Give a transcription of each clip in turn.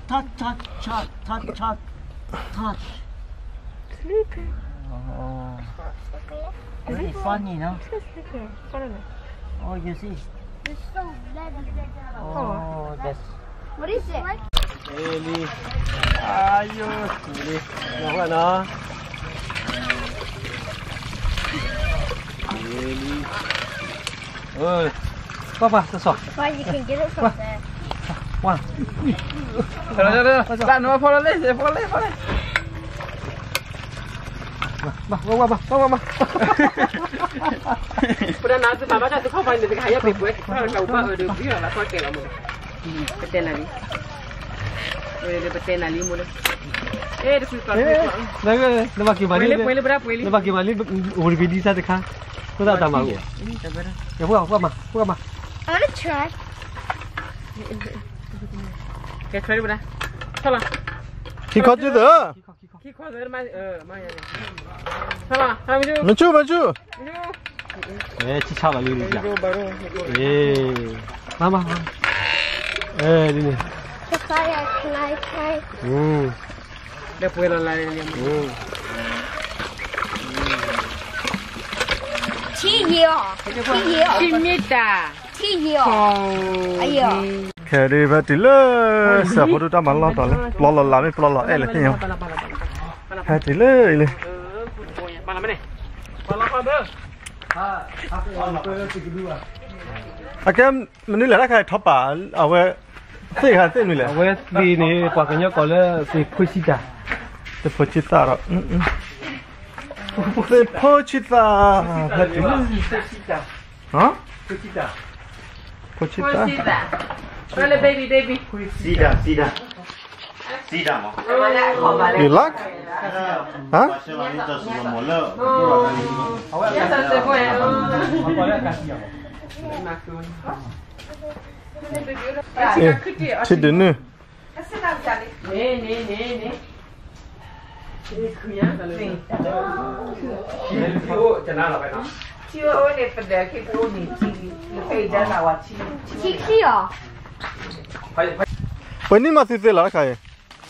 Touch, touch, touch, touch, touch, touch. Sleeping. Oh. Is it funny, no? It's sleeping. Follow me. Oh, you see. It's so bad. Oh, that's. What is it? Really? Are you really? No, no. Really? ပှၤပှၤတဆီၣ် Why you can get it from there? ပှၤ တၢ်နဖီလီၤလဲၣ် ဖီလီၤလဲၣ် ဖီလီၤလဲၣ် ဘၣ်ဘၣ်ဘၣ်ဘၣ်ဘၣ် ပဒၣ်နၤသုမၤဘၣ်တၢ်သုခီၣ်ဖး န့ၣ် တကဟးယါပှဲၤပှဲၤ တၢ်ကဘၣ်အၢဒိးဘံၣ်အီၤလၢခီၣ်တဲလီၤမး ပတဲနၤလံ ပတဲနၤလံမိၢ်လၢ အဲ တကွံကီး နဘၣ်က့ၤမၤလံ နဘၣ်က့ၤမၤလံ အိၣ်တဘ့ၣ်ဒ်စၢ်တခါ ဖိသၣ်တၢ်မၤအိၣ် ပှၤမၤ ပှၤမၤ I wanna try. ကဲ try ဝဲဒၣ် ထီၣ်လီၤ ခံခီစုသၢ ခံခီစုသၢ မၤယါ ထီၣ်လီၤ မဆူၣ် မဆူၣ် မဆူၣ် အဲ ဆံၣ်ဆါလီၤလံ လံ မၤ မၤ အဲ ဒ်န့ၣ် Papaya, can I try? လၢပှဲၤလီၤလၢ ထံယံၤအီၤ ထံယံၤအီၤ ထံမ့ၢ်တၢ် ထံယံၤအီၤ အယံၤအီၤ ခဲဒ်ဖဲတုၤလၢ စဲးဖိဒိၣ်တၢ်မၤလီၢ်တီၤလၢ ပျီလီၤလးမ့ၢ်ပျီလီၤအဲၣ်လၢသ့ၣ်ညါ ဖဲတုၤလၢအံၤလၢ အကဲ မနုၤလဲၣ် တၢ်ခါထီၣ်ပာ် အဝဲ သ့ၣ်ခါသ့ၣ်မနုၤလဲၣ် အဝဲသ့ၣ်န့ၣ် ပှၤကညီကိးလၢသ့ၣ်ဖိဆံးတၢ် သ့ၣ်ဖိဆံးတၢ်ဒီး သ့ၣ်ဖိဆံးတၢ် ဖဲတုၤလၢ ဖိဆံးတၢ် ဖိဆံးတၢ် ဖိဆံးတၢ် baby baby ဆံးတၢ် ဆံးတၢ် ဆံးတၢ်မး You like? Huh? ထံဒုးနု ထံအိၣ်န့ၣ် ပဒၢးခံပအိၣ်န့ၣ် ထံလံ ထံခံအီၤ ပှဲၤနံၣ်မၤသုသ့လီၤတခါအံၤ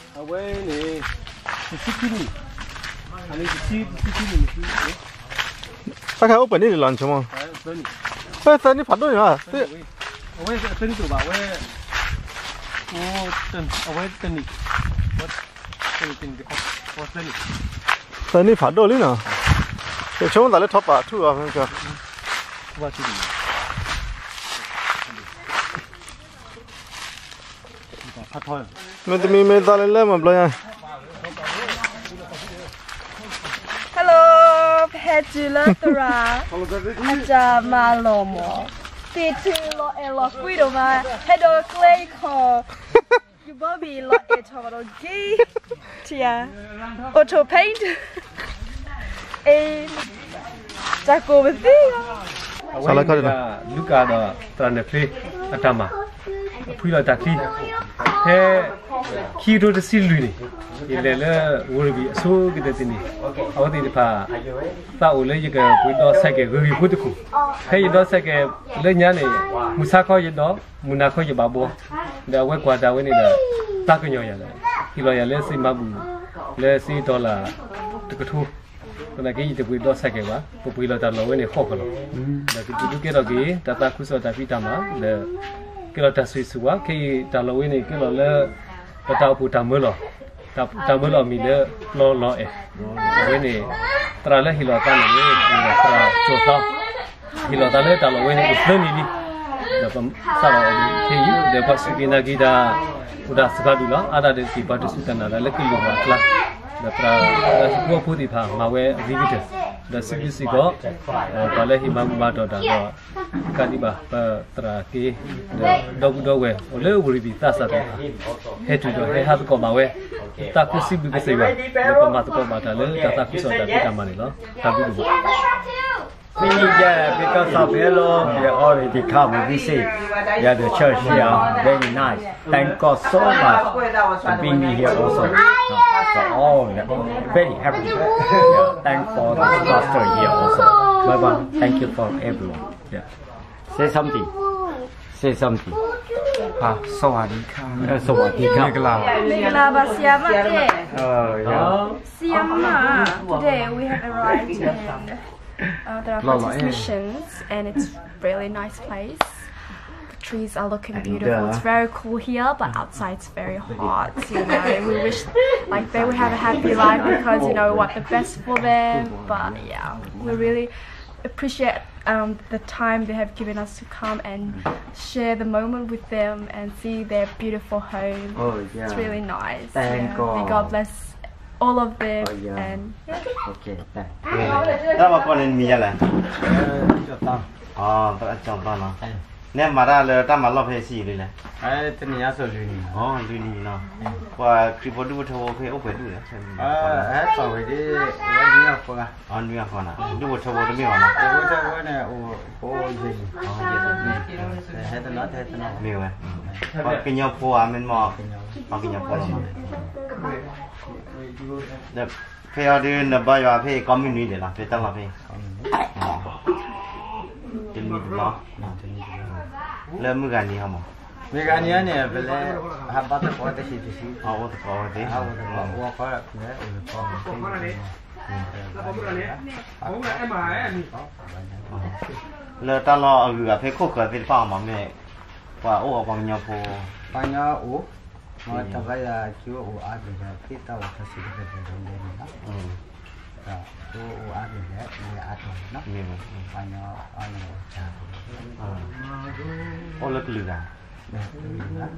အဝဲန့ၣ် တဆံခံနံၣ် အန့ၣ်တဆံ တဆံခံနံၣ် တဆံ တၢ်ခါအိၣ်ပှဲၤနံၣ်လံလီၤ နဆိကမိၣ် သၢနံၣ် သၢနံၣ်ဖးဒိၣ်န့ၣ်ဘၣ် အဝဲသၢနံၣ်တအိၣ်ဘၣ် အဝဲ အဝဲတနံၣ် သၢနံၣ် သၢနံၣ်ဖးဒိၣ်လံနီၤ ယဆိကမိၣ်သးလၢထီၣ်ပာ်ထူၣ်အီၤ မ့တမ့ၢ်မ့ၢ်သးလၢလၢမၤဘျီညါ Hello ပဟဲတုၤလၢသရၣ် အတၢ်မၤလီၢ်မး သ့ၣ်ထူလီၤအဲၣ်လီၤကွံဒိၣ်မး ဟဲဒီးကျဲခီၣ် ကဘီဘံၣ်လီၤအဲၣ်ထီၣ်ဘၣ်ဒီးက့ ထံဧါ auto paint အ့ တၢ်ကိးပသံ ဆၢလၢခီဒၣ် လူၤကၣ်ဒီးသရၣ်နၢၣ်ချ့ အတၢ်မၤ အဖှံလီၤတၢ်ချံ ဖဲ ခံကထိတဆံလွံၢ်န့ၣ် ယလဲၤလၢဝရံဘံၣ်အဆိကတၢၢ်တနံၤ အဝဲသ့ၣ်တဖၣ် သးအိၣ်လၢယကပှ့ၤဒီး cycle ဂ့ၤဂ့ၤဖိတခိၣ် ဖဲယဒီ cycle လၢညါန့ၣ် မုၢ်ဆါခီယဒီ မုၢ်နၤခီယဘၣ်ဘှီ ဒီးအဝဲကွၢ်တၢ်ဝဲန့ၣ်ဒီး သးကညီၤယၤလီၤ ဟ့ၣ်လီၤယၤလၢစ့မၤဘူၣ် လၢစ့ dollar တကထိ သနာ်က့ ယတပှ့ၤဒီး cycle ဘၣ် ပပှ့ၤလီၤတၢ်လီၢ်ဝဲန့ၣ်ဃီဃီလီၤ ဒီးကဒုးဒုးကဲထီၣ်က့ၤ တၢ်သးခုကစီၣ်တၢ်ဖံးတၢ်မၤ ဒီး ကဲလီၤတၢ်ဆိၣ်ဂ့ၤဆိၣ်ဝါ ခဲအံၤတၢ်လီၢ်ဝဲန့ၣ် ကဲလီၤလၢ ပတၢ်အိၣ်ဖှိၣ်တၢ်မၢလီၤ တၢ်မၢလီၤအမံၤလၢ ပျီလီၤအဲၣ် အဝဲန့ၣ် သရၣ်လၢဟ့ၣ်လီၤသးန့ၣ် မ့ၢ်ဒၣ်သရၣ်ကၠီၤသီ ဟ့ၣ်လီၤသးလၢတၢ်လီၢ်ဝဲန့ၣ်အိၣ်သၢနံၣ်လံ ဒီးပစးထီၣ်အီၤခဲအံၤ ဒီးပှၤစူၢ်က့ၤနာ်က့ၤတၢ် အိၣ်ဒၣ်စှၤဒူၣ်လီၤ အါဒၣ်ဒီးက့ၤပှၤတစူၢ်တၢ်နာ်တၢ်လၢကလုာ်ဘၣ်အကျါ ဒီးသရၣ် ဒီးဟံၣ်ဖိဃီဖိသ့ၣ်တဖၣ် မၤဝဲအဂ့ၤကတၢၢ် ဒီးစံးဘျုးစ့ၢ်ကီး ပှၤလၢဟ့ၣ်မၤဘူၣ်မၤတီၢ်တၢ်ဒီး ကးဒံးဘၣ်ပသရၣ်က့ၤ ဒီးဒီပုၢ်ဒီဝဲၢ် အိၣ်လၢဝရံဘံၣ်သးစၢ်သ့ၣ်တဖၣ် ဟဲတုၤဒီးဟဲဟးသကိးဘၣ်ဝဲ သးခုစံးဘျုးကစၢ်ယွၤ ဒီးပမၤသကိးဘၣ်တၢ်လၢတၢ်သးခုကစီၣ်တၢ်ဖံးတၢ်မၤန့ၣ်လီၤ. တၢ်ဘျုးဒိၣ်မး We, yeah, because of hello, we already come, we visit. Yeah, the church here, very nice. Thank God so much for bring me here also. So all very happy. Yeah, thank for the pastor here also. Bye bye. Thank you for everyone. Yeah. Say something. Say something. สวัสดีค่ะ เออ สวัสดีครับ မင်္ဂလာပါ မင်္ဂလာပါ ဆရာမ တဲ့ ဆရာမ Today we have arrived in uh, the Rapatis Missions, and it's really nice place. The trees are looking beautiful. It's very cool here, but outside it's very hot. You know, we wish like they would have a happy life because you know we want the best for them. But yeah, we really appreciate um, the time they have given us to come and share the moment with them and see their beautiful home. Oh, yeah. It's really nice. Thank yeah. God. May God bless all of them. Oh, yeah. And yeah. Okay, thank you. တၢ်မၤကီၢ်န့ၣ်နမံၤယါလဲၣ်. သရၣ်ကၠီသီ. နမၤတၢ်လၢတၢ်မၤလီၢ်ဖဲဆံးလံလဲၣ်. တနံၤညါစိၤလွံၢ်နံၤ. လွံၢ်နံၤနီၤ. ပှၤခရံာ်ဖိဒူၣ်ဖိထၢဖိဖဲအိၣ်ပှဲၤဒူၣ်လဲၣ်. ဟဲသီၣ်ဝဲဒ် ဝဲနွံအဃိဂၤ. နွံအဃိနီၤ. ဒူၣ်ဖိထၢဖိတမ့ၢ်ဘၣ်နီၤ. ဒူၣ်ဖိထၢဖိန့ၣ် အိၣ်ယဲၢ်နံၤ. ဟဲတနီၤ ဟဲတနီၤ. မ့ၢ်ဝဲ. ပှၤကညီဖိဧါ မ့ၢ်မ့ၢ်. ပှၤကညီဖိလီၤနီၤ. ဒီးဖဲအံၤဒုးနဘါယွၤဖဲအံၤကိးမုၢ်နွံဒံးလီၤ ဖဲတၢ်လီၢ်ဖဲအံၤ. တနံၤတဘျီ. လၢမုၢ်ဂၤနံၤဟီမး. မုၢ်ဂၤနံၤန့ၣ် ပလဲၤဟးဘါသကိးတဆံးတဆံး. အိၣ်သကိးဝဲသ့ၣ်. အိၣ်သကိးဝဲသ့ၣ်. လၢတၢ်လီၢ်အဂုၤအဂၤဖဲခိၣ်ဃၢၤသ့ၣ်တဖၣ်အံၤမး မ့ၢ် ပှၤအိၣ်အီၤပှၤကညီဖိ. ပှၤကညီအိၣ်, မ့ၢ်တၢ်ဘါယွၤကၠိအိၣ်အါဘျီဒီး သ့ၣ်တၢ်အိၣ်တၢ်စံးတဖျၢၣ်ဖျၢၣ်ဒ်န့ၣ်လီၤ. ဒီးကၠိအိၣ်အါဘျီဒီး လဲၤအါထီၣ်လီၤ. ပှၤကညီအါန့ၣ်အိၣ်တၢ် အိၣ်လၢကလုာ်ဂၤ တၢ်လီၢ်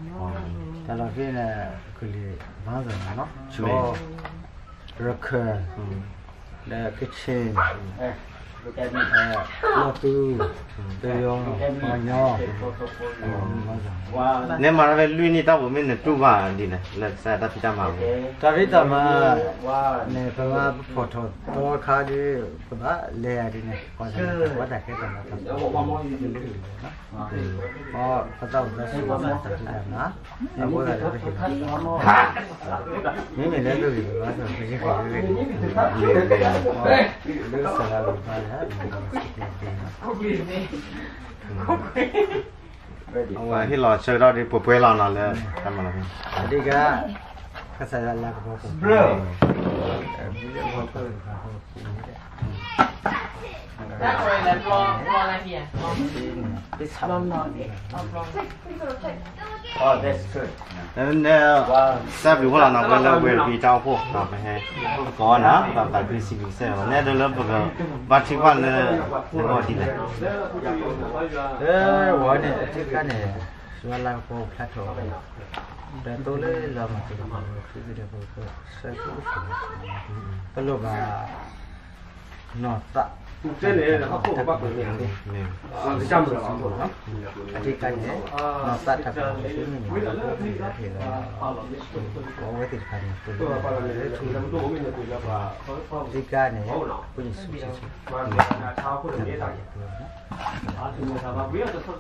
ဖဲန့ၣ် ကလုာ်ဘါစၢ်နီၤ, ရခၢၣ်, ဒီးကခ့ၣ်, လီၢ်သူ, ပယီၤ, ပှၤကညီ, နမၤတၢ်ဖဲလွံၢ်နံၣ်တၢ်ပူၤမ့ၢ်နတူၢ်ဘၣ်ဒ်လဲၣ် လၢကစၢ်ယွၤတၢ်ဖံးတၢ်မၤ. တၢ်ဖံးတၢ်မၤန့ၣ် ပမၤဖီၣ်ထီၣ်သီခါဒီး ပဘၣ်လဲၤယၤဒ်န့ၣ် ကွၢ်တၢ်ကွၢ်တၢ်ခဲတၢ်လီၢ်တၢ်ပှၤ ပသးအိၣ်သးဆူၣ် ပသးတၢ်ဖံးတၢ်မၤ အဃိသတးဒီး မ့မ့ၢ်လၢပဂံၢ်ပဘါစ့ၢ်ကီး ပဂံၢ်ပဘါလၢ လၢကစၢ်ယွၤအဂံၢ်ဘါလၢ အဝဲဟ့ၣ်လီၤဆၢကတီၢ်ဒီးပှဲၤပှဲၤလီၤနီၤလၢ တၢ်မၤလီၤ. အဓိက ကစၢ်ယွၤလၤကပီၤပှဲၤပှဲၤ တၢ်ဘျုးဖးလီၤနီၤ ပဝဲလၢပှဲၤပံတၢ်အိၣ်ဖှိၣ် ပဟဲသကိးနီၤ ပသးခုစံးဘျုးကစၢ်ယွၤ နဲဒၣ်လၢပကဘါထုကဖၣ်လၢ နဂီၢ်ဒ်လဲၣ်. ဝဲန့ၣ် အထံကါန့ၣ် ယွၤလၤကပီၤဖျါထီၣ်ဝဲ ဒီးသိလၢလီၤမၤတ့ၢ်လီၤ ပလိၣ်ဘၣ် နီၢ်သး အထံကါန့ၣ် နီၢ်သးတၢ်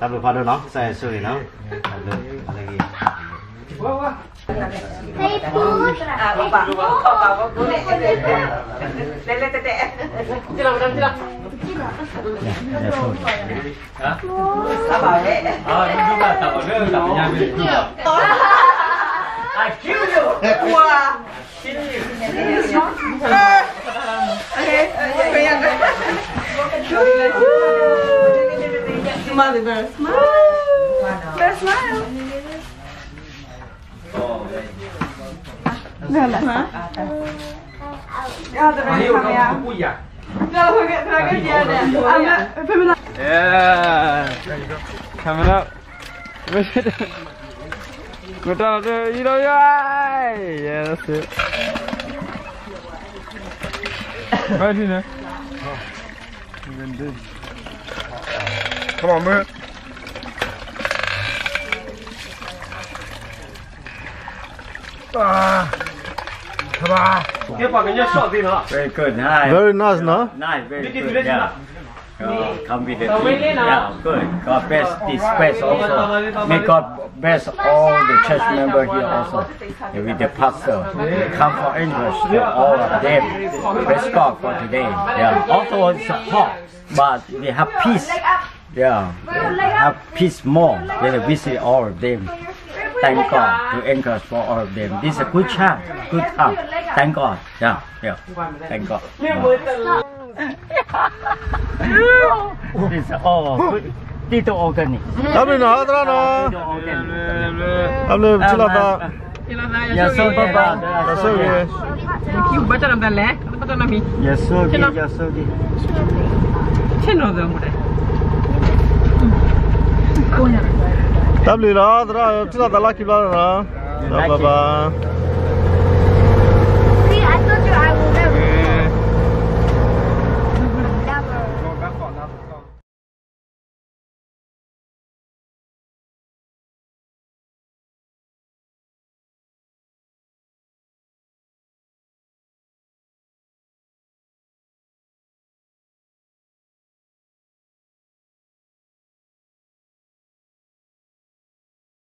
ပၢၢ်ဆၢမ့ၢ်န့ၣ် အဝဲသ့ၣ်တဖၣ်န့ၣ် ပလိၣ်ဘၣ်လၢထူ အထံကါန့ၣ် ပယ့ၣ်ၡူးခရံာ် တၢ်ဘျုးဖးဒိၣ်နီၤ ကစၢ်ယွၤဆိၣ်ဂ့ၤနီၤ တၢ်ဘျုးဖးဒိၣ်လၢဂ့ၤ Smile, better smile. Better smile. Smile. Yeah. Coming up. Good job, dude. You know, yeah. Yeah, that's it. Right here. Come on, man. Ah. Come on. Very good, nice. Very nice, no? Nice, very good, yeah. Uh, come with the team. Yeah, good. God bless this place also. May God bless all the church member here also. With the pastor. Come for English to all of them. Praise God for today. Yeah. Also support, but we have peace. Yeah, have peace more. Then we see all of them. Thank God to encourage for all of them. This is a good chance, good time. Thank God. Yeah, yeah. Thank God. This is all good. တံၤတအိၣ်ကန့ၣ် တၢ်ဘျုးနီၤ သရၣ်နီၤ တၢ်ဘျုးထံၣ်လိာ်သး ယဆိၣ်ဂ့ၤ ယဆိၣ်ဂ့ၤ ယဆိၣ်ဂ့ၤ တၢ်ဘျုးလီၤ သရၣ် ထံၣ်လိာ်သးလၢခံဘျီနီၤ ဘၣ်ဘၣ်